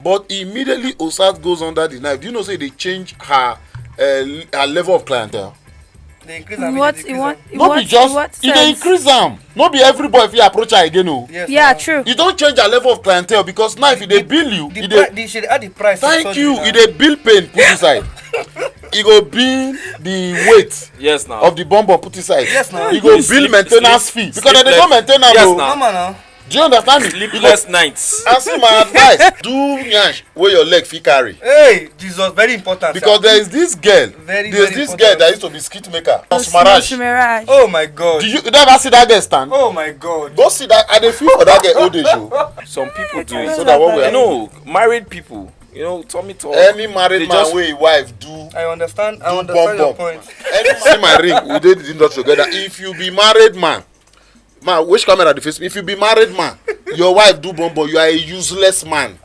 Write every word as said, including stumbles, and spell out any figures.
But immediately Osas goes under the knife, do you know say they change her uh, her level of clientele? They increase In am, what, they in decrease what, am. in No what, be just in what e dey sense? Increase am. No be every boy fit approach her again o. Yes, Yeah, na. True. You don change her level of clientele because knife e dey bill you. The, E pri- dey the, she dey add the price. Thank Sorry, you. na. E dey bill pain put inside. E go bill the weight Yes, now. Of the bomb bomb put inside. Yes, na. E go Sleep- bill maintenance sleep- fee because dem dey sleepless- do maintenance Yes, o. na. Normal now. Do you understand me? E go- Sleepless nights. As in my advice, do yansh wey your leg fit carry. Hey, Jesus, very important. Because Sir. There is this girl. Very, There's very this important. Girl that used to be skit maker. Smooth Smaraj. Mirage. Oh my God. Do you, you never see that girl stand? Oh my God. Go see that. I dey feel for that girl old age o. Some people do it. So that what we You are know, married people. You know, tummy talk. Any married They man just- wey him wife do I understand. I do understand your bomb point. Any see my ring. We dey the industry together. If you be married man, man, which camera dey face me? If you be married man, your wife do bomb bomb. You are a useless man.